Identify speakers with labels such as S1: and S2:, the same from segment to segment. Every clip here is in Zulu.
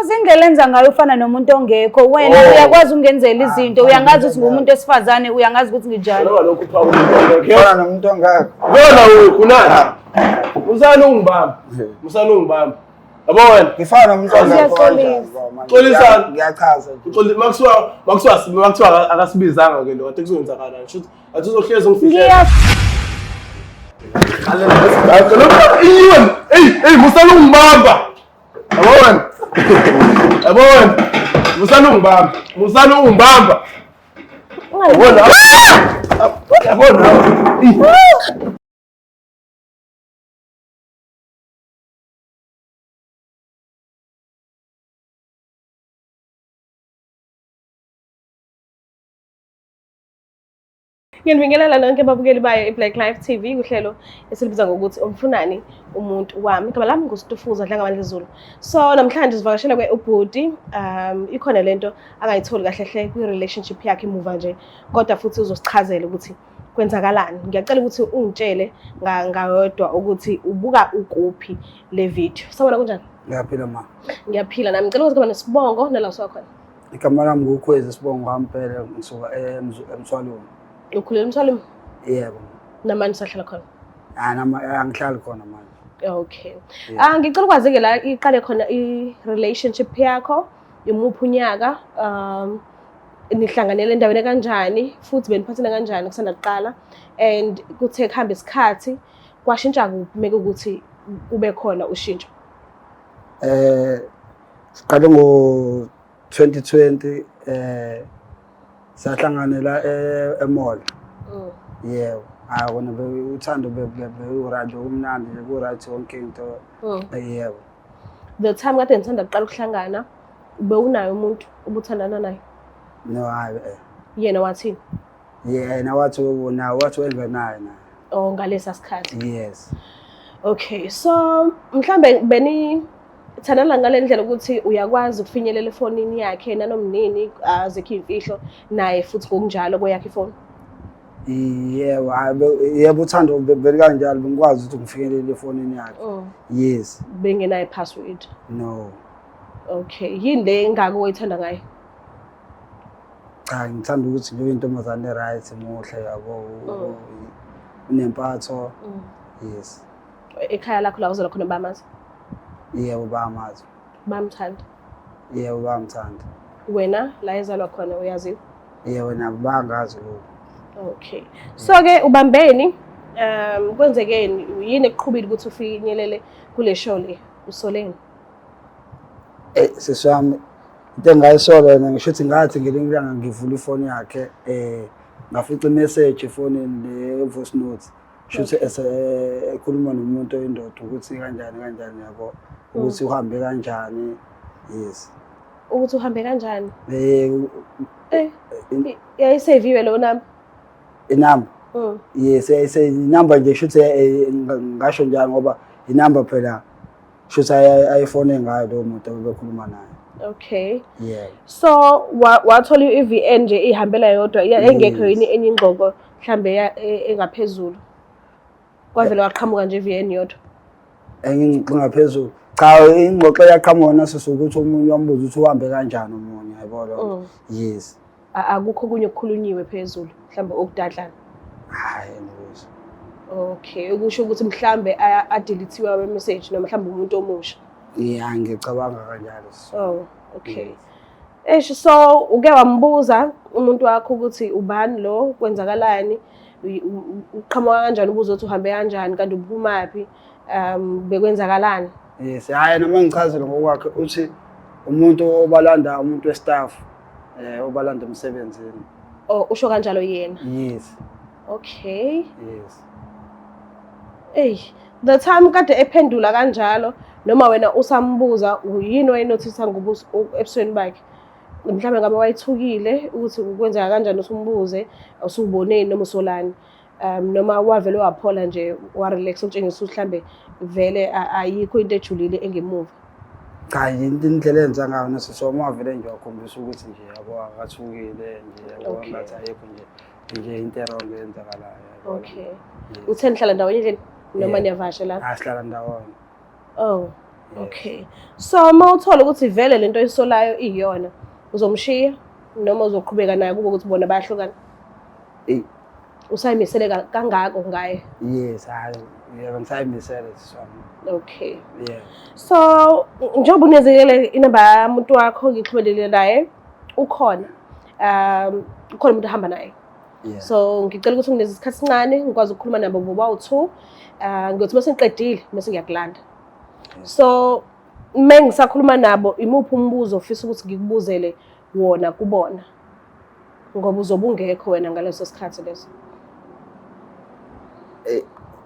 S1: Cause indlela enza ngayo ufana nomuntu ongekho. Wena
S2: Oh.
S1: uyakwazi ukungenzela izinto,
S3: Ah,
S1: uyangazi ukuthi ngumuntu wesifazane, uyangazi ukuthi nginjani.
S2: Noma lokhu uphawula into
S3: Fana nomuntu ongekho.
S2: Yona ukunani? Musani ungibamba. Musani ungibamba. Yabo wena.
S3: Ngifana nomuntu ongekho kanjani?
S1: Siyaxolisa.
S3: ngoba manje
S2: Xolisani.
S3: Ngiyachaza nje.
S2: Uxoli makusiwa akasibizanga ke lo kade kuzoyenzakalani. Shuthi athi uzohlezi ungifihlela.
S1: Ngiya
S2: Iwe, ey, ey, musani ungibamba. Yabo wena. Yabo wena. Musani ungibamba. Musani ungibamba. Yabona. Yabona.
S4: Ngiyanibingelela nonke babukeli bayo i-Black Life TV kuhlelo esilibiza ngokuthi umfunani umuntu wami. Igama lami nguStufuza Dlangamandla Zulu. So namhlanje sivakashela kwe-ubhuti ikhona lento angayitholi kahle hle kwi-relationship yakhe muva nje kodwa futhi uzosichazela ukuthi kwenzakalani. Ngiyacela ukuthi ungitshele ngawedwa ukuthi ubuka ukuphi le video. Sawubona kunjani?
S3: Ngiyaphila ma.
S4: Ngiyaphila nami. Ngicela ukuthi kuba nesibongo nala usuka khona.
S3: Igama lami nguKhwezi isibongo kwaMpele ngisuka eMthwalume.
S4: Ukhulele eMthwalume?
S3: Yebo.
S4: Namanje usahlala khona?
S3: Ah nama angihlali khona manje.
S4: Okay. Ah ngicela ukwazi ke la iqale khona i-relationship yakho, imuphi unyaka, nihlanganele endaweni kanjani futhi beniphathene kanjani kusanda kuqala and kuthe kuhamba isikhathi kwashintsha kuphi meke ukuthi kube khona ushintsho?
S3: Siqale ngo 2020 sahlanganela e-mall. Yebo. Hayi kona uthando bewu-right kumnandi nje ku-right yonke into. Yebo.
S4: The time kade nithanda kuqala ukuhlangana bewunaye umuntu ubuthandana naye?
S3: No, hayi.
S4: Yena wathini?
S3: Yena wathi nawe wathi wenza naye naye.
S4: Oh ngalesa sikhathi.
S3: Yes.
S4: Okay, so mhlambe beni thandana ngale ndlela ukuthi uyakwazi ukufinyelela efonini yakhe nanoma nini azikho iy'mfihlo naye futhi ngokunjalo kweyakhe ifoni.
S3: Yebo, hayi yebo uthando belikanjalo bengikwazi ukuthi ngifinyelele efonini yakhe. Yes.
S4: Bengenayo password.
S3: No.
S4: Okay, yini le engako oyithanda ngayo?
S3: Cha, ngithanda ukuthi nje uyintombazane e-right, muhle yabo, unempatho. Yes.
S4: Ekhaya lakho la uzalwa khona bamazi?
S3: Yebo, bayamazi.
S4: Bayamthanda?
S3: Yebo, bayamthanda.
S4: Wena la ezalwa khona uyaziwa?
S3: Yebo, nabo bayangazi lokho.
S4: Okay. So ke ubambeni kwenzekeni yini ekuqhubile ukuthi ufinyelele kule show le usoleni?
S3: Sisi wami into engayisola yena ngisho ukuthi ngathi ngelinye ilanga ngivula ifoni yakhe ngafica imessage efonini le voice note shuthi ekhuluma nomuntu oyindoda ukuthi kanjani kanjani yabo ukuthi uhambe kanjani. Yes.
S4: Ukuthi uhambe kanjani? Yayiseviwe leyo number?
S3: Inamba? Yes, inamba nje shuthi ngasho njalo ngoba inamba phela shuthi ayifone ngayo lowo muntu abebekhuluma naye.
S4: Okay.
S3: Yeah.
S4: So wathola i-VN nje ihambela yodwa engekho yini enye ingxoxo mhlambe engaphezulu. Kwavele waqhamuka nje i-VN yodwa.
S3: Enye ingxoxo engaphezulu. Cha, ingxoxo eyaqhamuka naso ukuthi omunye wambuza ukuthi uhambe kanjani omunye, yabo lo. Yes.
S4: Akukho okunye okukhulunyiwe phezulu mhlambe okudadlana.
S3: Hayi ngikuzwa.
S4: Okay, ukusho ukuthi mhlambe adelithiwe ama message noma mhlambe umuntu omusha.
S3: Yeah, ngicabanga kanjalo.
S4: Oh, okay. Eish, so uke wambuza umuntu wakho ukuthi ubani lo, kwenzakalani, uqhamuka kanjani ubuza ukuthi uhambe kanjani kanti uphumaphi, bekwenzakalani?
S3: Yes, hayi noma ngichazele ngokwakhe uthi umuntu obalanda umuntu westaff obalanda emsebenzini.
S4: Oh, usho kanjalo yena?
S3: Yes.
S4: Okay.
S3: Yes.
S4: Ey, the time kade ephendula kanjalo noma wena usambuza yini wayenothisa ngobuso ebusweni bakhe? Mhlawumbe ngabe wayethukile ukuthi kwenzeka kanjani usumbuze usuboneni noma usolani. Noma wavele waphola nje wa relax utshengisa ukuthi mhlambe vele ayikho into ejulile engemuva.
S3: Cha, indlela enza ngayo nasiso uma vele nje wakhombisa ukuthi nje yabo akathukile nje yabo ngathi ayikho nje into erong eyenzakalayo.
S4: Okay. Uthe nihlala ndawonye endlini noma niyavasha la?
S3: Ah, sihlala ndawonye.
S4: Oh. Okay. So uma uthola ukuthi vele lento oyisolayo iyona, uzomshiya noma uzoqhubeka naye kube ukuthi bona bayahlukana?
S3: Eyi.
S4: Usayimisele kangako ngaye?
S3: Yes, hayi, yebo ngisayimisele sisi wami.
S4: Okay.
S3: Yeah.
S4: So njengoba unezekele inamba yamuntu wakho ngixhumelele naye ukhona. Ukhona umuntu ohamba naye.
S3: Yeah.
S4: So ngicela ukuthi ungineze isikhathi esincane ngikwazi ukukhuluma nabo bobawu-two. Ngiyothi uma sengiqedile bese ngiyakulanda. So uma ngisakhuluma nabo imuphi umbuzo ofisa ukuthi ngikubuzele wona kubona? Ngoba uzobe ungekho wena ngaleso sikhathi leso.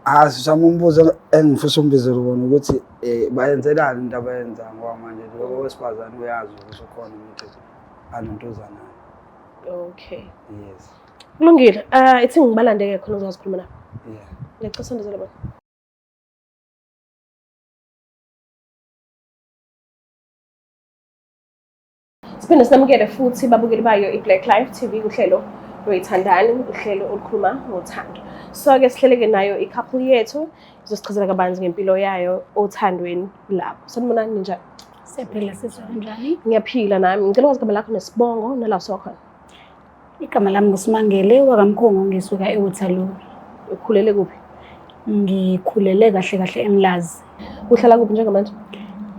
S3: Ah, sisi wami umbuzo engifisa umbizele wona ukuthi bayenzelani into abayenza ngoba manje lo wesifazane uyazi ukuthi ukhona umuntu anontoza naye.
S4: Okay.
S3: Yes.
S4: Kulungile. Ithi ngibalande-ke khona uzokwazi ukukhuluma nabo.
S3: Yeah.
S4: Ngiyacela usondezele bona. Siphinde sinamukele futhi babukeli bayo i-Black Life TV kuhlelo lwethandani, uhlelo olukhuluma ngothando. So-ke sihleleke nayo i-couple yethu izosichazela kabanzi ngempilo yayo othandweni labo. Sanibonani, ninjani?
S5: Siyaphila sisi, kanjani?
S4: Ngiyaphila nami. Ngicela ukwazi igama lakho nesibongo nala usuka khona.
S5: Igama lami nguSimangele wakaMkhongo, ngisuka eWaterloo.
S4: Ukhulele kuphi?
S5: Ngikhulele kahle kahle eMlazi.
S4: Uhlala kuphi njengamanje?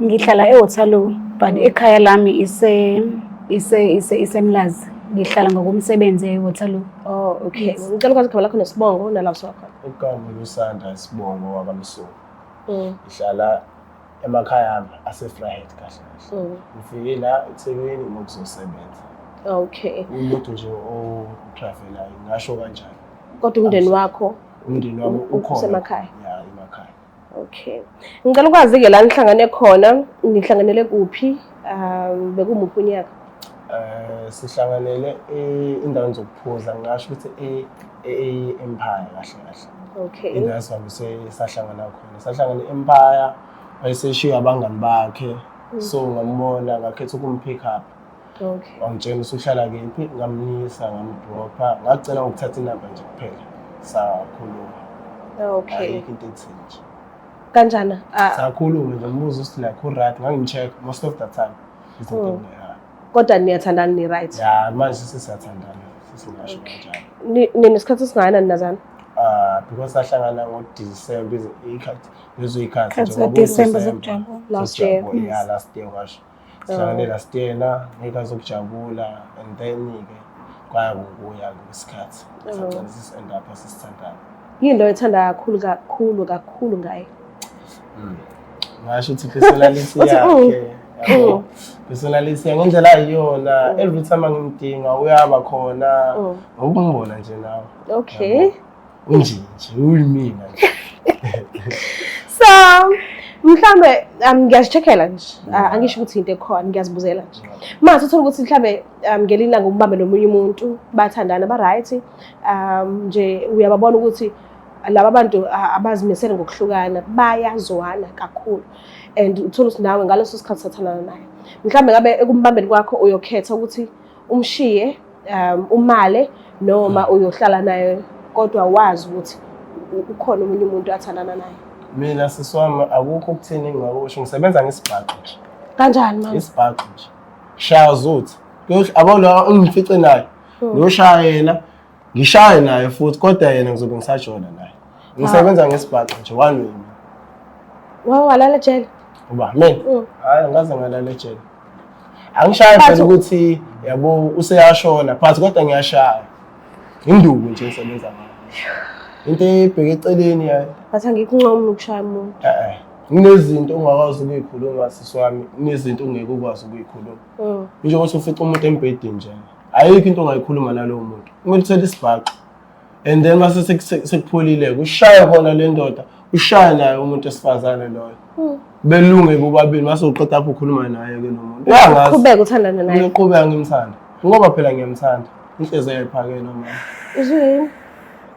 S5: Ngihlala eWaterloo, but ekhaya lami ise ise ise iseMlazi. Ngihlala ngokomsebenzi eWaterloo.
S4: Oh, okay.
S5: Yes.
S4: Ngicela ukwazi igama lakho nesibongo nala usuka khona.
S2: Igama Lusanda isibongo wakaMsunu. Ngihlala emakhaya ami ase-Vryheid kahle kahle. Ngifike la eThekwini ngokuzosebenza.
S4: Okay.
S2: Umuntu nje o-travelayo, ngingasho kanjalo.
S4: Kodwa umndeni wakho
S2: Umndeni wami ukhona.
S4: Usemakhaya?
S2: Ya, emakhaya.
S4: Okay. Ngicela ukwazi-ke la nihlangane khona, nihlanganele kuphi? Bekumuphi unyaka?
S2: Sihlanganele endaweni zokuphuza, ngingasho ukuthi e-Empire kahle kahle.
S4: Okay.
S2: Indawo esihambise sahlangana khona. Sahlangana e-Empire, wayeseshiya abangani bakhe. So ngambona ngakhetha ukum-pick up.
S4: Okay.
S2: Wangitshela ukuthi uhlala kephi, ngamnisa, ngamdropha, ngacela ukuthatha inamba nje kuphela. Sakhuluma.
S4: Okay.
S2: Ayikho into etheni nje.
S4: Kanjani?
S2: Sakhuluma nje ngibuza ukuthi like u-right, ngangim-check most of the time. Izinto ya.
S4: Kodwa niyathandana ni right?
S2: Ya, manje sesiyathandana, sesingasho kanjalo.
S4: Ninesikhathi esingakanani nazana?
S2: Because sahlangana ngoDecember, ikhathi lezo ikhathi
S5: Ikhathi
S2: nje ngoba
S5: zaDecember
S2: uDecember,
S5: zokujabula.
S4: Last year.
S2: zokujabula, yeah, last year ngasho. Sihlangane last year na ngey'khathi zokujabula and then-ke kwaya ngokuya kwesikhathi. Sagcina sisi-end up sesithandana.
S4: Yini lo oyithanda kakhulu kakhulu kakhulu ngaye?
S2: Ngasho ukuthi personality
S4: Uthi,
S2: yakhe. Yabo. Personality yakhe ngendlela ayiyona, every time angimdinga uyaba khona. Ngokumbona nje nawe.
S4: Okay.
S2: Unje nje, uyimina nje.
S4: So mhlambe ngiyazicheckela nje. Angisho ukuthi into ekhona, ngiyazibuzela nje. Mase uthola ukuthi mhlambe ngelinye ilanga umbambe nomunye umuntu, bathandana ba right. Nje uyababona ukuthi laba bantu abazimisele ngokuhlukana, bayazwana kakhulu. And uthola ukuthi nawe ngaleso sikhathi sathandana naye. Mhlambe ngabe ekumbambeni kwakho uyokhetha ukuthi umshiye, umale noma uyohlala naye kodwa wazi ukuthi ukhona omunye umuntu athandana naye.
S2: Mina sisi wami akukho ukuthini engingakusho, ngisebenza ngesibhaxu nje.
S4: Kanjani mama?
S2: Isibhaxu nje. Shaya zuthi. Abo lo ungifice naye. Ngiyoshaya yena, ngishaye naye futhi kodwa yena ngizobe ngisajola naye. Ngisebenza ngesibhaxu nje one way.
S4: Walala ejele?
S2: Uba mina? Hayi, ngaze ngalala ejele. Angishayi phela ukuthi yabo useyashona but kodwa ngiyashaya. Induku nje ngisebenza ngayo. Into ebheke eceleni yayo.
S4: Bathi angikuncoma ukushaya umuntu.
S2: Kunezinto ongakwazi ukuyikhuluma sisi wami, kunezinto ongeke ukwazi ukuyikhuluma. Njengoba ufica umuntu embhedeni nje. Ayikho into ongayikhuluma nalowo muntu. Kumele uthele isibhaxu. And then mase sekupholile ushaya khona le ndoda, ushaya naye umuntu esifazane loyo. Belunge bobabili mase uqeda lapho ukhuluma naye ke lo muntu. Uyangazi.
S4: Uqhubeka uthandana naye.
S2: Ngiyoqhubeka ngimthanda. Ngoba phela ngiyamthanda. Inhliziyo yayiphakela mama.
S4: Uzuyini?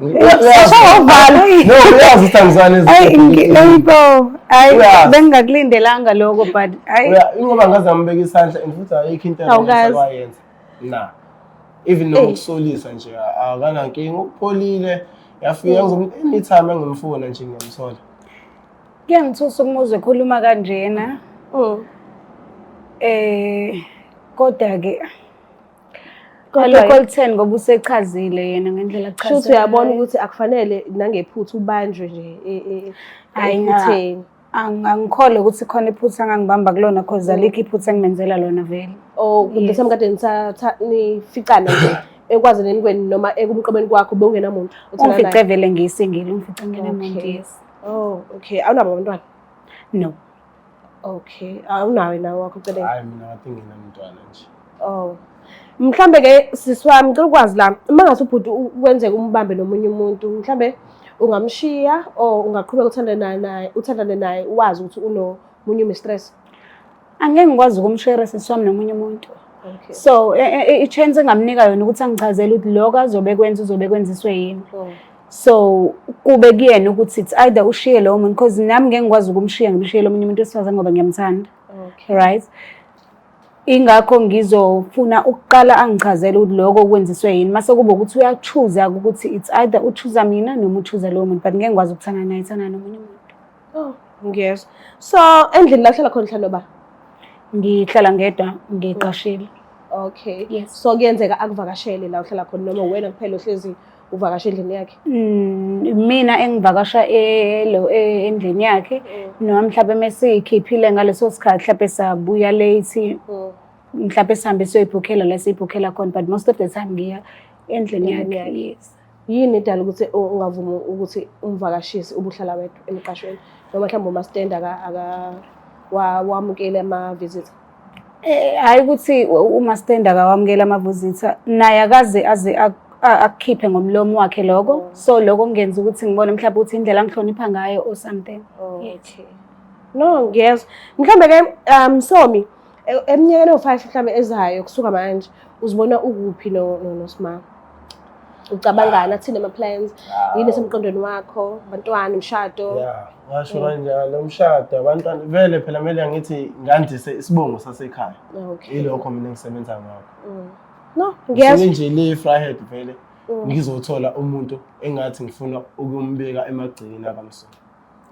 S2: Usawuvalo. No, uyazi ukuthi angizwani
S1: Ayi, ayibo. Ayi,
S2: Uyazi.
S1: bengingakulindelanga lokho but ayi.
S2: Ingoba ngaze ngambeka isandla and futhi ayikho into
S4: Awukazi.
S2: ayenza. Na. Even noma ukusolisa nje akanankinga ukupholile yafika ngizomuntu anytime engimfuna nje ngiyamthola.
S1: Kuyangithusa ukumuzwa ekhuluma kanjena.
S5: Kodwa ke
S4: Kodwa
S5: alokho olutheni ngoba usechazile yena ngendlela achaze.
S4: Shuthi uyabona ukuthi akufanele nangephutha ubanjwe nje
S5: Hhayi,
S4: ephutheni.
S5: Angikholwa ukuthi khona iphutha angangibamba kulona cause alikho iphutha engimenzela lona vele.
S4: Or the time kade nificana nje ekwazeneni kwenu noma ekumqobeni kwakho bewungenamuntu othandana
S5: Ungifice
S4: naye?
S5: vele ngiyisingile, ungifice ngenamuntu,
S4: Okay.
S5: yes.
S4: Oh, okay. Awunabo abantwana?
S5: No.
S4: Okay. Awunawe nawe wakho uceleni?
S2: Hayi, mina ngathi nginamntwana nje.
S4: Oh. Mhlambe ke sisi wami ngicela ukwazi la uma ngase ubhuti kwenzeka umbambe nomunye umuntu mhlambe ungamshiya or ungaqhubeka uthandane naye uthandane naye wazi ukuthi unomunye umistress.
S5: Angeke ngikwazi ukumshare sisi wami nomunye umuntu.
S4: Okay.
S5: So i-chance engamnika yona ukuthi angichazele ukuthi lokho azobe kwenza uzobe kwenziswe yini. So kube kuyena ukuthi it's either ushiye lowo muntu because nami ngeke ngikwazi ukumshiya ngimshiye lo munye umuntu wesifazane ngoba ngiyamthanda.
S4: Okay.
S5: Right? Ingakho ngizofuna ukuqala angichazele ukuthi lokho kwenziswe yini. Mase kuba ukuthi uyachoose ukuthi it's either uchoose mina noma uchoose lowo muntu, but ngeke ngikwazi ukuthanda naye, thanda nomunye umuntu.
S4: Oh, ngiyezwa. So endlini la uhlala khona uhlala noba?
S5: Ngihlala ngedwa, ngiqashile.
S4: Okay.
S5: Yes.
S4: So kuyenzeka akuvakashele la uhlala khona noma wena kuphela uhlezi uvakasha endlini yakhe?
S5: Mina engivakasha endlini yakhe noma mhlawumbe mesiyikhiphile ngaleso sikhathi mhlawumbe sabuya late, mhlawumbe sihambe siyoyibhukhela la siyibhukhela khona, but most of the time ngiya endlini
S4: Endlini
S5: yakhe.
S4: yakhe.
S5: Yes.
S4: Yini edala ukuthi ungavumi ukuthi umvakashise ubuhlala wedwa emqashweni noma mhlawumbe uma-stand aka wamukele ama-visitor?
S5: Hhayi ukuthi uma-stand akawamukela ama-visitor, naye akaze aze akukhiphe ngomlomo wakhe lokho. So lokho kungenza ukuthi ngibone mhlawumbe ukuthi indlela angihlonipha ngayo or something.
S4: Oh, okay. No, ngiyezwa. Mhlawumbe ke Somi eminyakeni ewu-5 mhlawumbe ezayo kusuka manje uzibona ukuphi noSima? Ucabangani, athini ama-plans? Yini esemqondweni wakho? Abantwana, imishado?
S2: Yeah, ngasho kanjalo, umshado, abantwana, vele phela kumele ngithi ngandise isibongo sasekhaya.
S4: Okay.
S2: Ilokho mina engisebenza ngakho.
S4: No, ngiyezwa.
S2: Ngisuke nje le Vryheid vele ngizothola umuntu engathi ngifuna ukumbeka emagcekeni akamsona.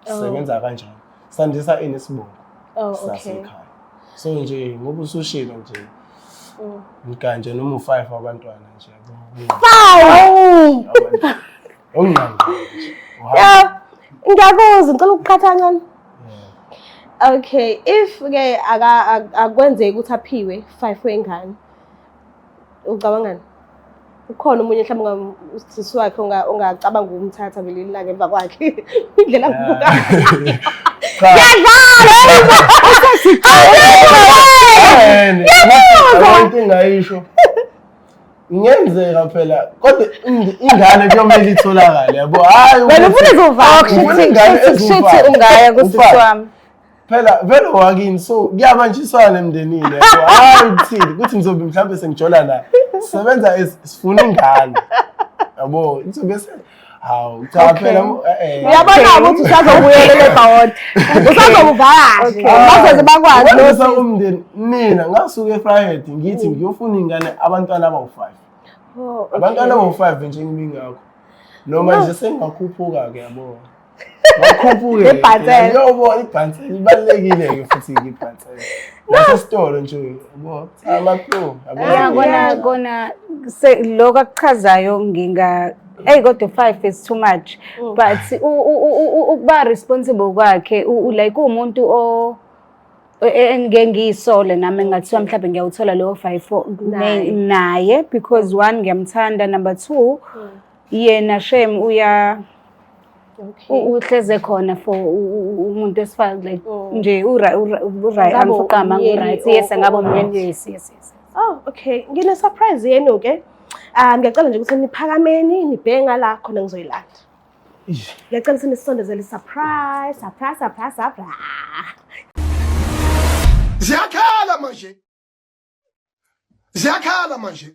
S2: Sisebenza kanjalo. Sandisa ini isibongo
S4: Oh, okay.
S2: sasekhaya. So nje ngoba usushilo nje mganje noma u5 wabantwana nje yabo.
S4: Five!
S2: Ongqongqo.
S4: Yeah. Ngiyakuzwa, ngicela ukuqhatha kancane. Okay, if ke akwenzeki ukuthi aphiwe 5 wengane. Ucabangani? Ukhona omunye mhlawumbe usisi wakhe ongacabanga ukumthatha ngelinye ilanga emva kwakhe. Indlela angibuka.
S2: Ngiyadlala. Into engayisho. Ingenzeka phela kodwa ingane kuyomele itholakale yabo. Hayi
S4: Wena ufuna izovaka.
S2: Ufuna ingane
S5: Kushuthi
S2: ezofaka.
S5: ungaya kusisi
S2: Ufaka.
S5: wami.
S2: Phela vele wakini so kuyabanjiswana emndenini yabo. Hayi ukuthini ukuthi ngizobe mhlawumbe sengijola naye. Sisebenza sifuna ingane. Yabo ngizobe se hawu cha phela
S4: Uyabona ukuthi usazobuyela ebhawodi. Usazokuvakasha. Bazoze bakwazi
S2: Kwandisa
S4: nokuthi
S2: umndeni mina ngasuka eVryheid ngithi ngiyofuna ingane abantwana abawu-5.
S4: Oh, okay.
S2: Abantwana abawu-5 nje ngimingakho. Noma nje sengingakhuphuka ke yabo. Ngakhuphuke.
S4: Ibhansela.
S2: Yebo ibhansela ibalulekile ke futhi ke ibhansela. Nasesitolo nje yabo ama-pro yabo.
S5: Yeah, kona lokho akuchazayo nginga hey kodwa 5 is too much, but ukuba responsible kwakhe like umuntu o engeke ngiyisole nami engathiwa mhlawumbe ngiyawuthola lowo 5
S4: Naye.
S5: naye because one ngiyamthanda, number 2 yena shame uya
S4: Okay.
S5: uhleze khona for umuntu wesifazane like nje uright
S4: Ngabe
S5: angifuqama
S4: umyeni
S5: ngu-right yes angabe umyeni yes yes yes.
S4: Oh, okay. Ngine surprise yenu ke. Ngiyacela nje ukuthi niphakameni nibheke ngala khona ngizoyilanda. Ngiyacela ukuthi nisondezele surprise, surprise, surprise, surprise.
S6: Ziyakhala manje. Ziyakhala manje.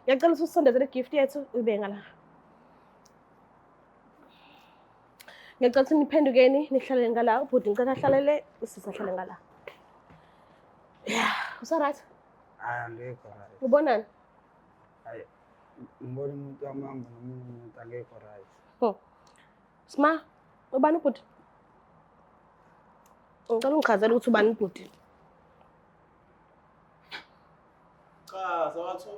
S4: Ngiyacela ukuthi usondezele gift yethu uyibeke ngala. Ngiyacela ukuthi niphendukeni nihlalele ngala. Ubhuti ngicela ahlalele, usisi ahlale ngala. Yeah, usa right?
S3: Hayi angekho right.
S4: Ubonani?
S3: Hayi ngibona umuntu wamanga nomunye umuntu angekho right.
S4: Oh. Sma, ubani ubhuti? Ngicela ungichazele ukuthi ubani ubhuti.
S2: Chaza wathu.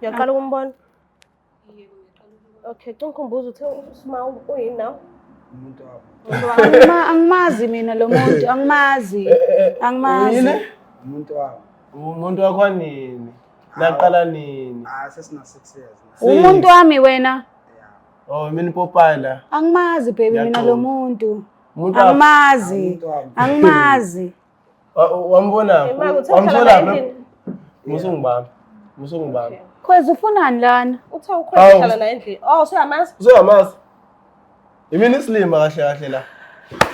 S4: Uyaqala ukumbona? Okay, cela ungikhumbuze uthe usima uyini nawe?
S3: Umuntu wami.
S4: Umuntu wakho.
S5: Angimazi mina lo muntu, angimazi. Angimazi.
S2: Uyini?
S3: Umuntu wami.
S2: Umuntu wakho nini? Naqala nini?
S3: Ah, sesina 6 years.
S5: Umuntu wami wena.
S2: Oh, mina ipopayi la.
S5: Angimazi baby mina
S2: Ngiyaqonda.
S5: lo muntu.
S2: Umuntu wakho.
S5: Angimazi.
S3: Umuntu wami.
S5: Angimazi.
S2: Wambona?
S4: Ma uthe uhlala
S2: Wamthola
S4: naye
S2: phi?
S4: endlini.
S2: Musungibamba. Musungibamba.
S5: Khwezi ufunani lana?
S4: Uthe ukhwela
S2: Awu.
S4: uhlala naye endlini. Oh, usuyamazi?
S2: Usuyamazi? Imini isilima kahle kahle la.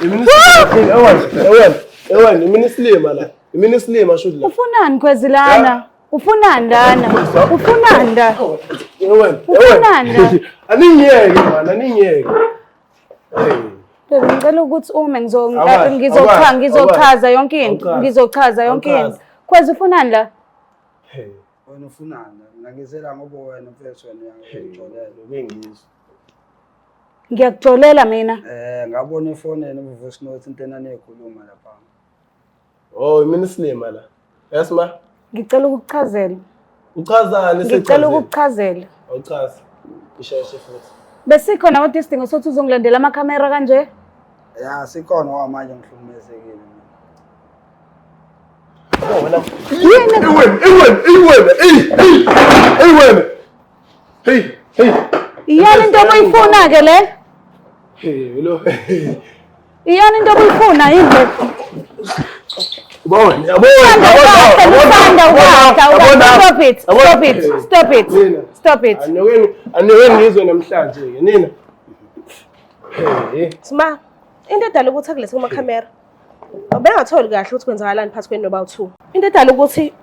S2: Imini isilima. Ewen, ewen, ewen, imini isilima la. Imini isilima shuthi la.
S5: Ufunani Khwezi lana? Ufunani lana? Ufunani la?
S2: Ewen,
S5: Ufunani la?
S2: ewen. Aningiyeke man, aningiyeke. Hey.
S5: Baby ngicela ukuthi ume
S2: Awukwazi,
S5: ngizocha
S2: awukwazi,
S5: ngizochaza yonke into.
S2: Awuchazi.
S5: Ngizochaza yonke into.
S2: Awuchazi.
S5: Khwezi ufunani la?
S2: Hey.
S3: Wena ufunani? Mina ngizela ngoba wena mfethu wena uyangijolela.
S2: Ngiyizwa.
S5: Ngiyakujolela mina.
S3: Eh, ngabona efonini uvoice note into enaniyikhuluma lapha.
S2: Oh, imini isilima la. Yes ma.
S5: Ngicela ukukuchazela.
S2: Uchazani
S5: Ngicela ukukuchazela.
S2: Awuchazi. Isheshe futhi.
S5: Besikhona kodwa isidingo sokuthi uzongilandela amakhamera kanje?
S3: Ya, sikhona ngoba manje ngihlukumezekile mina.
S5: Yini?
S2: Ewen, ewen, ewen, ey, ey, ewen. Hey, hey.
S5: Iyona into obuyifuna ke le?
S2: Hey, hello.
S5: Iyona into obuyifuna yini le?
S2: Ubona, yabona,
S5: Usanda ukwakha, usanda ukwakha. Stop it, stop it, stop it,
S2: Nina.
S5: stop it.
S2: Anokeni, anokeni ngizwe namhlanje ke nina. Hey,
S4: Sima, into edala ukuthi akulethe kumakhamera. Bengatholi kahle ukuthi kwenzakalani phakathi kwenu noba u2. Into edala ukuthi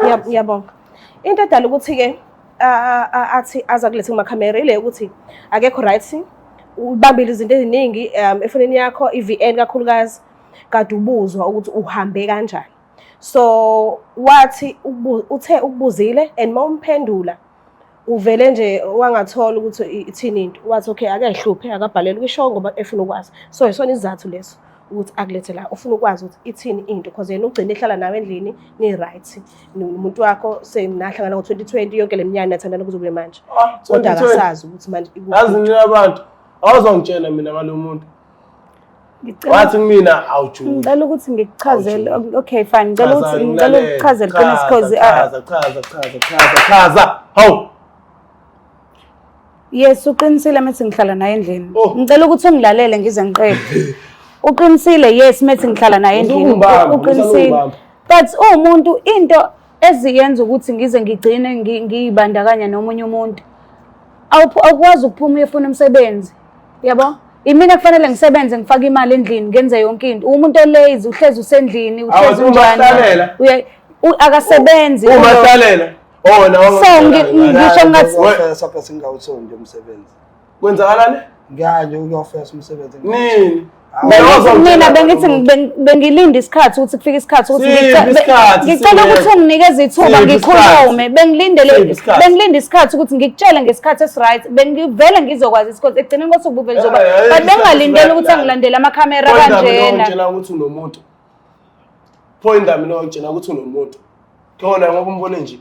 S4: Ngiyabonga. Into edala ukuthi ke athi aza kulethe kumakhamera ile ukuthi akekho right. Ubambile izinto eziningi efonini yakho iVN kakhulukazi kade ubuzwa ukuthi uhambe kanjani. So wathi uthe ukubuzile and mawumphendula uvele nje wangathola ukuthi ithini into. Wathi okay akayihluphe akabhalele kwishow ngoba efuna ukwazi. So isona isizathu leso ukuthi akulethe la, ufuna ukwazi ukuthi ithini into because yena ugcine ehlala nawe endlini ni right. Umuntu wakho senahlangana ngo-2020 yonke le minyaka nathandana kuze kube manje. Kodwa
S2: 2020.
S4: akasazi ukuthi manje ikuphi.
S2: Yazi nina abantu, awuzongitshela mina ngalo muntu. Wathi kumina awujuli.
S5: Ngicela ukuthi ngikuchazele. Okay fine, ngicela
S2: Chaza,
S5: ukuthi ngicela
S2: ngilalele.
S5: ukuchazela qiniso because
S2: Chaza, chaza, chaza, chaza, chaza. Hawu.
S5: Yes, uqinisile methi ngihlala naye endlini.
S2: Oh.
S5: Ngicela ukuthi ungilalele ngize ngiqede. Uqinisile yes methi ngihlala naye endlini.
S2: Usukungibamba,
S5: Uqinisile.
S2: usukungibamba.
S5: But uwumuntu into eziyenza ukuthi ngize ngigcine ngiyibandakanya nomunye umuntu. Awukwazi ukuphuma uyofuna umsebenzi. Yabo? Imina kufanele ngisebenze ngifake imali endlini ngenze yonke into. Umuntu olazy uhlezi usendlini, uhlezi
S2: Awu,
S5: unjani.
S2: umahlalela.
S5: Akasebenzi.
S2: Umahlalela. Oh, nawe
S5: So, ngisho ngathi
S3: Ukuyofesa phela singawutholi nje umsebenzi.
S2: kwenzakalani?
S3: Ngiyanje ukuyofesa umsebenzi.
S2: Nini?
S5: Bengithi mina bengithi bengilinda isikhathi ukuthi kufike isikhathi ukuthi
S2: Siphi isikhathi,
S5: ngicela
S2: siphi?
S5: ukuthi unginikeze ithuba
S2: Siphi
S5: ngikhulume.
S2: isikhathi?
S5: Bengilindele
S2: Siphi isikhathi?
S5: bengilinda isikhathi ukuthi ngikutshele ngesikhathi esi-right. Bengivele ngizokwazi isikhathi ekugcineni kosuku buvele zoba.
S2: Eh, eh,
S5: But
S2: isikhathi
S5: bengingalindele
S2: esi-right
S5: ukuthi
S2: la.
S5: angilandele amakhamera
S2: Pho indaba mina
S5: kanjena.
S2: ongitshela ukuthi unomuntu. Pho indaba mina ongitshela ukuthi unomuntu. Khona ngoba umbone nje.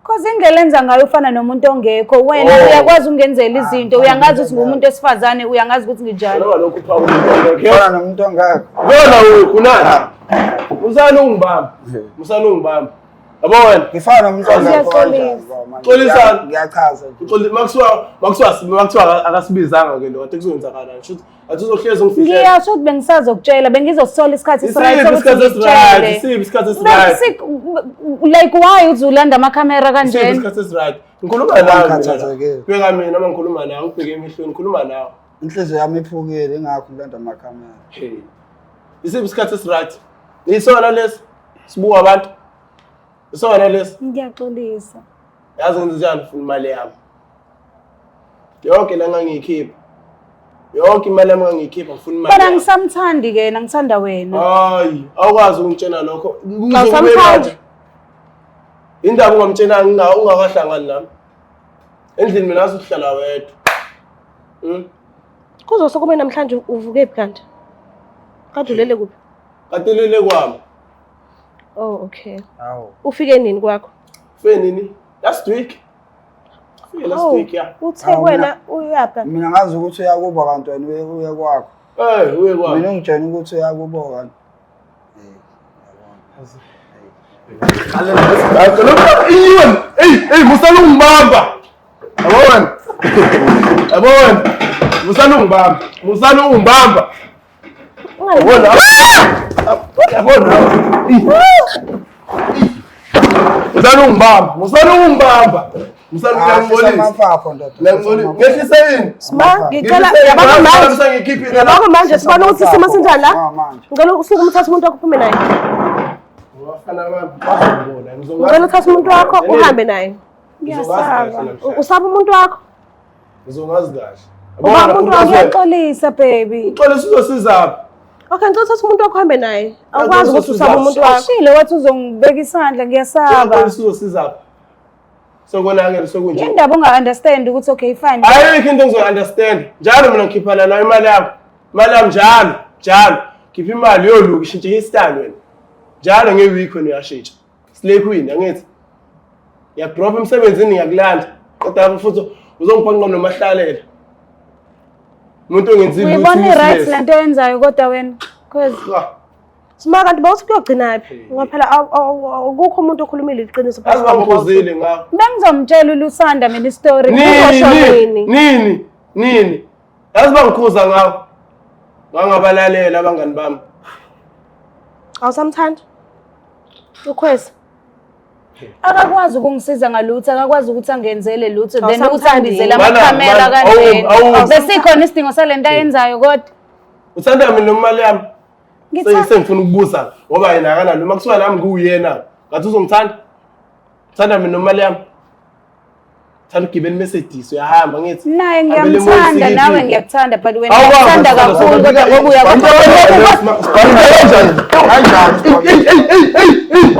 S5: Cause indlela enza ngayo ufana nomuntu ongekho. Wena
S2: Oh.
S5: uyakwazi ukungenzela izinto, uyangazi ukuthi ngumuntu wesifazane, uyangazi ukuthi nginjani.
S2: Noma lokhu uphawula into
S3: Khona nomuntu ongekho.
S2: Bona ukunani? Musani ungibamba. Musani ungibamba. Yabo wena.
S3: Ngifana nomuntu ongekho kanjani?
S5: Siyaxolisa.
S3: ngoba manje
S2: Xolisani.
S3: Ngiyachaza nje.
S2: Uxoli makuthiwa akasibizanga ke lo kade kuzoyenzakalani. Shuthi athi uzohlezi ungifihlela.
S5: Ngiyasho ukuthi bengisazokutshela, bengizosola isikhathi esi-right
S2: Isiphi
S5: sokuthi
S2: isikhathi esi-right?
S5: ngikutshele.
S2: Isiphi isikhathi esi-right?
S5: Like why uzulanda amakhamera
S2: Isiphi
S5: kanjena?
S2: isikhathi esi-right? Ngikhuluma nawe. mina la.
S3: Ngikhathazekile.
S2: Bheka mina uma ngikhuluma nawe, ngibheke emehlweni, ngikhuluma nawe.
S3: Inhliziyo yami iphukile ingakho ngilanda amakhamera.
S2: Hey. Isiphi isikhathi esi-right? Isona lesi sibuka abantu. Isona lesi.
S5: Ngiyaxolisa.
S2: Yazi ngenze njani ngifuna imali yami. Yonke la ngangiyikhipha. Yonke imali yami ngangiyikhipha ngifuna imali.
S5: Kodwa
S2: yami.
S5: angisamthandi ke yena, ngithanda wena.
S2: Hayi, awukwazi ukungitshela lokho. Kuze kube
S5: Awusamthandi?
S2: manje. Indaba ungamtshelanga ungakahlangani nami. Endlini mina azi ukuhlala wedwa.
S4: Kuzose kube namhlanje uvuke phi kanti? Kade ulele kuphi?
S2: Kade ulele kwami.
S4: Oh, okay.
S3: Hawu.
S4: Ufike nini kwakho?
S2: Ufike nini? Last week. Ufike last
S4: Oh,
S2: week, yeah.
S4: Uthe
S3: Hawu,
S4: wena uyaphi?
S3: Mina ngazi ukuthi uyakubo kanti wena uye kwakho.
S2: Eh, uye kwami.
S3: Mina ungitshena ukuthi uyakubo kanti.
S2: Iwe, hey, hey, musana ungibamba. Yabo wena. Yabo wena. Musana ungibamba. Musana ungibamba. Yabona. Yabona. Musana ungibamba. Musana ungibamba. Musana uyangibonisa.
S3: Amaphaphu ndoda.
S2: Uyangibonisa. Ngehlisa yini?
S4: Ma, ngicela yabona manje.
S2: Ngikhiphile la.
S4: Yabona manje sibona ukuthi isimo sinjani la.
S3: Manje.
S4: Ngicela usuke umthathe umuntu wakho uphume naye.
S2: Abafana bami bazobona.
S4: Ngicela uthathe umuntu wakho uhambe naye.
S2: Ngiyasaba.
S4: Usaba umuntu wakho?
S2: Ngizongazi kahle.
S4: Uba umuntu wakho
S5: Ngiyaxolisa baby.
S2: Uxolisa uzosiza.
S4: Okay, ngicela uthathe umuntu wakho uhambe naye. Awukwazi ukuthi usaba umuntu wakho.
S5: Ushilo wathi uzongibeka isandla ngiyasaba.
S2: Uxolisa uzosiza. Sokonakele sokunje.
S5: Indaba unga-understand ukuthi okay fine.
S2: Ayikho into engizoyi-understand. Njalo mina ngikhiphana nayo imali yami. Imali yami njalo, njalo. Khipha imali yoluka ishintshe i-style wena. Njalo nge-week wena uyashintsha. Slay queen angithi. Ngiyakudropha emsebenzini ngiyakulanda. Kodwa futhi uzongiphanqa nomahlalela. Umuntu ongenzi lutho.
S5: Uyibona i-right
S2: useless.
S5: lento oyenzayo kodwa wena. Cause
S2: Cha.
S4: Sima kanti bawuthi kuyogcinaphi? Ngoba phela akukho umuntu okhulumile iqiniso
S2: Yazi bangikhuzile ngakho.
S5: bengizomtshela uLusanda mina isitori.
S4: Uzosho
S2: Nini?
S4: nini?
S2: Nini? Nini? Yazi bangikhuza ngakho. Ngangabalalela abangani bami.
S4: Awusamthandi? Ukhwezi.
S5: Akakwazi ukungisiza ngalutho, akakwazi ukuthi angenzele lutho, then ukuthi
S4: Awusamthandi.
S5: angibizele
S2: Mana,
S5: amakhamera
S2: mana,
S5: kanjena. Besikhona isidingo salento ayenzayo kodwa.
S2: Uthanda mina noma imali yami?
S5: Ngithanda
S2: Sengifuna ukubuza ngoba yena akanalo. Uma kuthiwa nami nguwuyena, ngathi uzongithanda? Uthanda mina noma imali yami? Uthanda ukugibela iMercedes uyahamba ngithi.
S5: naye
S2: Hambele
S5: ngiyamthanda
S2: emoyeni
S5: nawe
S2: sikiphi?
S5: ngiyakuthanda but wena
S2: Awukwazi
S5: ngiyakuthanda
S2: ukuthanda,
S5: kakhulu kodwa ngoba
S2: Kanjani?
S3: Kanjani?
S2: Ey ey ey ey ey.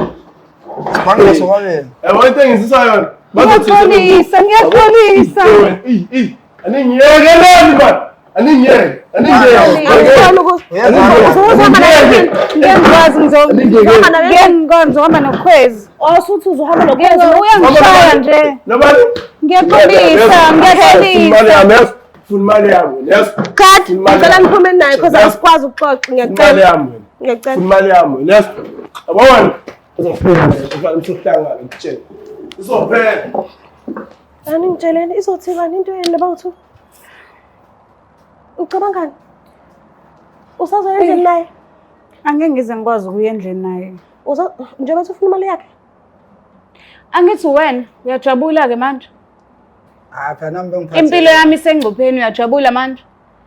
S3: Sibangela sobabili.
S2: Yabo into engizisa yona.
S5: Ngiyaxolisa, ngiyaxolisa.
S2: Ey ey. Aningiyekeleni man. Aningiyeke. Aningiyeke.
S4: Angifuni ukuthi uzohamba naye endlini.
S5: Ngiyangikwazi
S4: Uzohamba naye endlini.
S5: ngiyangikwazi ngizohamba nokhwezi.
S4: Awusuthi uzohamba nokhwezi.
S5: Uyangishaya nje.
S2: Nobani?
S5: Ngiyaxolisa,
S2: Funa imali
S5: ngiyaxolisa.
S2: yami, yes. Funa imali yami, yes.
S4: Cut.
S2: Funa imali
S4: Ngicela
S2: yami.
S4: niphume naye because
S2: Yes.
S4: asikwazi ukuxoxa.
S2: Funa imali
S4: Ngiyacela.
S2: yami wena.
S4: Ngiyacela.
S2: Funa imali yami wena, yes. Yabo wena. Uzofika ufana umhlangano ngikutshela. Izophela.
S4: Aningitsheleni izothibani into yeni laba uthi. Ucabangani? Usazoya endlini naye?
S5: Angeke ngize ngikwazi ukuya endlini naye.
S4: Uza njengoba ethi ufuna imali yakhe.
S5: Angithi wena uyajabula ke manje.
S3: Hayi phela nami bengiphathekile.
S5: Impilo yami isengcupheni uyajabula manje.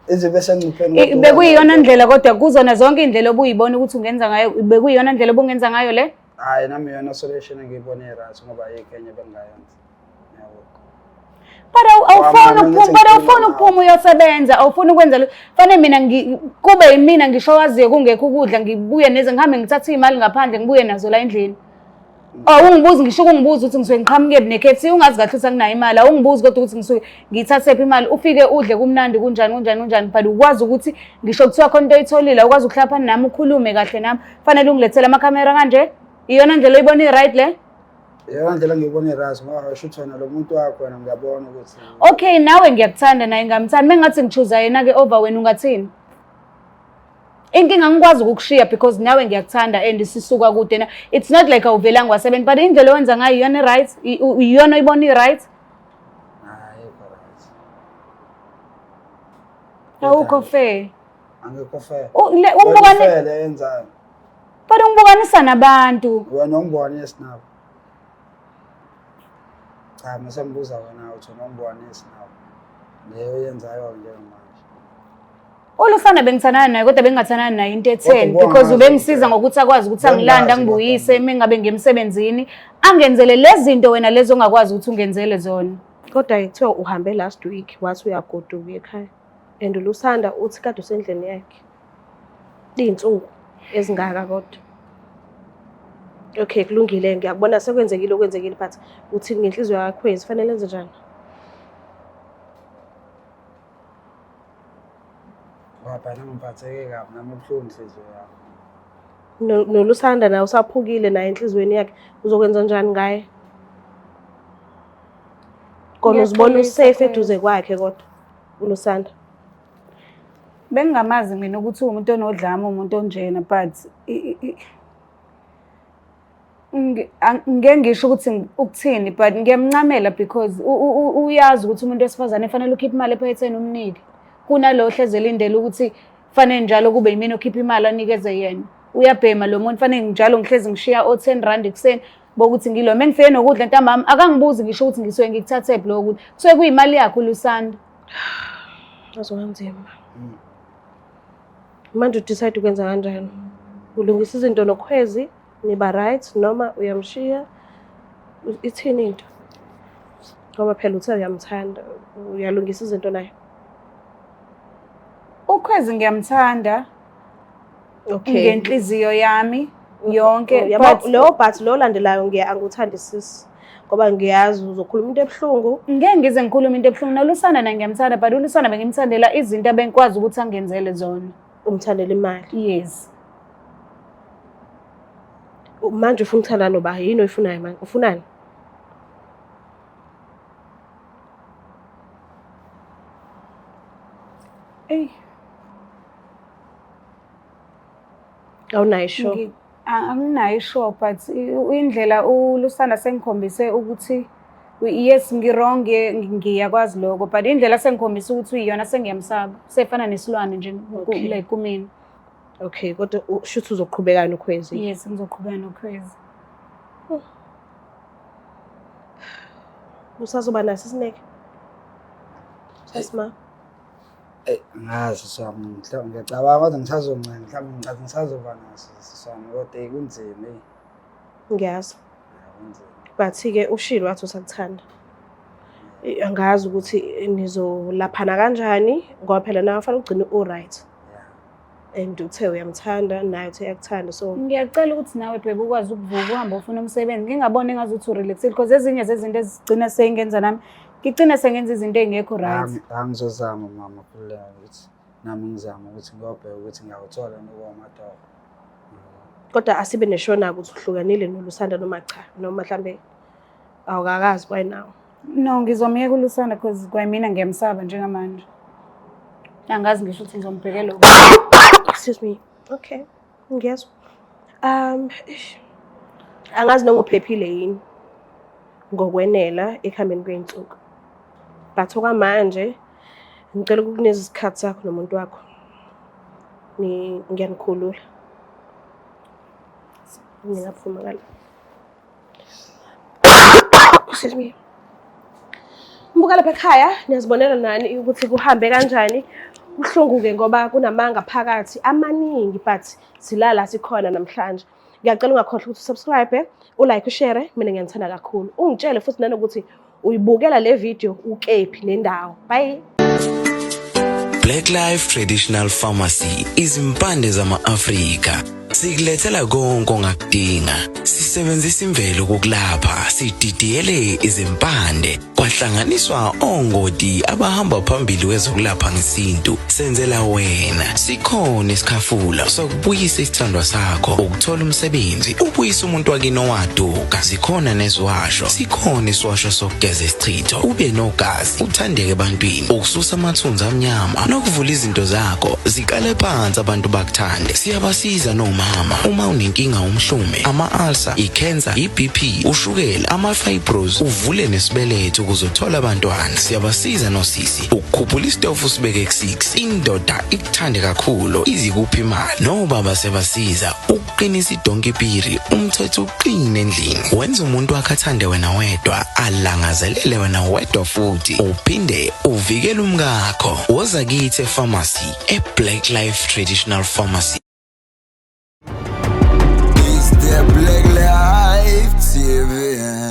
S3: Izibe sengcupheni.
S5: Bekuyiyona ndlela kodwa kuzona zonke indlela obuyibona ukuthi ungenza ngayo, bekuyiyona ndlela obungenza ngayo le.
S3: Hayi nami iyona solution engiyibone right ngoba ayikho enye bengingayenza. Yabo.
S5: But awufuni
S3: Wamane
S5: ukuphuma,
S3: ngithi
S5: but awufuni
S3: ngikhuluma
S5: ukuphuma uyosebenza, awufuni ukwenza fanele mina kube yimina ngisho waziyo kungekho ukudla ngibuye neze ngihambe ngithathe imali ngaphandle ngibuye nazo la endlini. Awungibuzi ngisho ukungibuza ukuthi ngisuke ngiqhamuke ne-KFC ungazi kahle ukuthi anginayo imali, awungibuzi kodwa ukuthi ngisuke ngiyithathephi imali, ufike udle kumnandi kunjani kunjani kunjani, but ukwazi ukuthi ngisho kuthiwa khona into oyitholile awukwazi ukuhlala phansi nami ukhulume kahle nami, fanele ungilethele amakhamera kanje. Iyona ndlela oyibona i-right le?
S3: Iyona ndlela engiyibona i-right ngoba ngisho ukuthi wena lo muntu wakho wena ngiyabona ukuthi
S5: Okay, nawe ngiyakuthanda naye ngamthanda. Mengathi ngichuza yena ke over wena ungathini? Inkinga angikwazi ukukushiya because nawe ngiyakuthanda and sisuka kude na. It's not like awuvelanga wasebenza but indlela owenza ngayo iyona right, iyona oyibona i-right.
S3: ayikho right.
S5: Awukho fair.
S3: Angikho fair.
S5: Ungibukane
S3: Fair le yenzayo.
S5: but ungibukanisa nabantu.
S3: Wena ungibonisa nabo. Cha, mase ngibuza wena uthi wena ungibonisa nabo. Leyo oyenzayo njengamanje.
S5: Ulusana bengithandana naye kodwa bengingathandani naye into etheni
S3: Kodwa
S5: because
S3: ubongazi
S5: ubengisiza
S3: ukuthi-
S5: ngokuthi akwazi ukuthi angilande
S3: Bengazi
S5: angibuyise
S3: kodwa.
S5: mengabe ngiyemsebenzini angenzele lezi zinto wena lezo ongakwazi ukuthi ungenzele zona.
S4: Kodwa kuthiwa uhambe last week wathi uyagoduka ekhaya. And Lusanda uthi kade usendlini yakhe. Iy'nsuku ezingaka kodwa. Okay, kulungile ngiyakubona sekwenzekile okwenzekile but uthi ngenhliziyo yakho Khwezi fanele enze njani?
S3: Baba nami ngiphatheke kabi nami ibuhlungu inhliziyo yami.
S4: NoLusanda naye usaphukile naye enhliziyweni yakhe, uzokwenza njani ngaye? Kona uzibona
S5: Ngiyaxolisa,
S4: usafe
S5: Khwezi.
S4: eduze kwakhe kodwa uLusanda.
S5: Bengingamazi mina ukuthi uwumuntu onodlame, umuntu onjena, but ngeke ngisho ukuthi ukuthini, but ngiyamncamela because uyazi ukuthi umuntu wesifazane fanele ukhiphe imali ephaketheni umnike. Kunalo hleze elindele ukuthi fanele njalo kube yimina okhipha imali anikeze yena. Uyabhema lo muntu, fanele njalo ngihlezi ngishiya o-10 rand ekuseni bokuthi ngilo. Uma ngifike nokudla ntambama akangibuzi ngisho ukuthi ngisuke ngikuthathephi lokho kudla. Kusuke kuyimali yakhe uLusanda.
S4: Azokanzima. Manje udecide ukwenza kanjani? Ulungisa izinto noKhwezi, niba right noma uyamshiya? Ithini into? Ngoba phela uthe uyamthanda, uyalungisa izinto naye.
S5: UKhwezi ngiyamthanda ngenhliziyo yami yonke,
S4: Yabo,
S5: but
S4: lo but lo landelayo ngiya anguthandisisi ngoba ngiyazi uzokhuluma into ebuhlungu.
S5: Ngeke ngize ngikhulume into ebuhlungu. NoLusanda naye ngiyamthanda, but uLusanda bengimthandela izinto abengikwazi ukuthi angenzele zona.
S4: Umthandela imali.
S5: Yes.
S4: Manje ufuna ukuthanda noba yini oyifunayo manje? Ufunani?
S5: Eyi.
S4: Awunayo sure.
S5: Anginayo sure, but indlela uLusanda sengikhombise ukuthi yes ngi-wrong, ngiyakwazi lokho, but indlela sengikhombise ukuthi uyiyona sengiyamsaba, sefana nesilwane nje like kumina.
S4: Okay, kodwa shuthi uzoqhubeka noKhwezi.
S5: Yes, ngizoqhubeka noKhwezi.
S4: Usazoba naso isineke? Sasima.
S3: Eyi, angazi sisi wami, mhlawumbe ngiyacabanga kodwa ngisazoncenga, mhlawumbe ngicathi ngisazoba naso sisi wami, kodwa eyi kunzima eyi.
S4: Ngiyazi.
S3: Ya, kunzima.
S4: But-ke ushilo wathi usakuthanda. Angazi ukuthi nizolaphana kanjani ngoba phela nawe fanele ugcine u-right. And uthe uyamthanda naye uthe uyakuthanda, so
S5: ngiyacela ukuthi nawe bheka ukwazi ukuvuka uhambe ufuna umsebenzi, ngingaboni engazuthi urelaxile because ezinye zezinto ezigcina seyingenza nami ngigcina sengenza izinto ey'ngekho right.
S3: Angizozama mama khululeka ukuthi nami ngizame ukuthi ngiyobheka ukuthi ngiyawuthola nokwamatoho.
S4: Kodwa asibe neshona ukuthi uhlukanile noLusanda noma cha, noma mhlambe awukakazi by now.
S5: No, ngizomyeka uLusanda because kwayimina ngiyamsaba njengamanje. Angazi ngisho ukuthi ngizombhekela kuphi.
S4: Excuse me. Okay, ngiyezwa. Angazi noma uphephile yini ngokwenela ekuhambeni kwey'nsuku. But okwamanje ngicela ukukunikeza isikhathi sakho nomuntu wakho. Ngiyanikhulula. Ngingaphuma ngala. Excuse me. Mbuka lapha ekhaya, niyazibonela nani ukuthi kuhambe kanjani. Kubuhlungu-ke ngoba kunamanga phakathi amaningi, but silala sikhona namhlanje. Ngiyacela ungakhohlwa ukuthi usubscribe, ulike, ushare. Mina ngiyanithanda kakhulu. Ungitshele futhi nanokuthi uyibukela le video ukephi nendawo. Bye.
S7: Black Life Traditional Pharmacy, izimpande zama-Afrika. Sikulethela konke ongakudinga. Sisebenzisa imvelo ukukulapha, sididiyele izimpande, kwahlanganiswa ongoti abahamba phambili kwezokulapha ngesintu. Senzela wena. Sikhona isikhafula sokubuyisa isithandwa sakho, ukuthola umsebenzi, ubuyise umuntu wakini owaduka. Zikhona neziwasho, sikhona isiwasho sokugeza isichitho, ube nogazi, uthandeke ebantwini, ukususa amathunzi amnyama nokuvula izinto zakho ziqale phansi abantu bakuthande. Siyabasiza nomama uma unenkinga umhlume, ama-ulcer, i-cancer, i-BP, ushukela, ama-fibros, uvule nesibeletho ukuze uthole abantwana. Siyabasiza nosisi ukukhuphula isitofu usibeke ku-6, indoda ikuthande kakhulu izikuphi imali. Nobaba siyabasiza ukuqinisa idonki piri, umthetho uqine endlini, wenza umuntu wakhe athande wena wedwa, alangazelele wena wedwa, futhi uphinde uvikele umkakho. Woza kithi epharmacy, e-Black Life Traditional Pharmacy.
S8: It's the Black Life TV.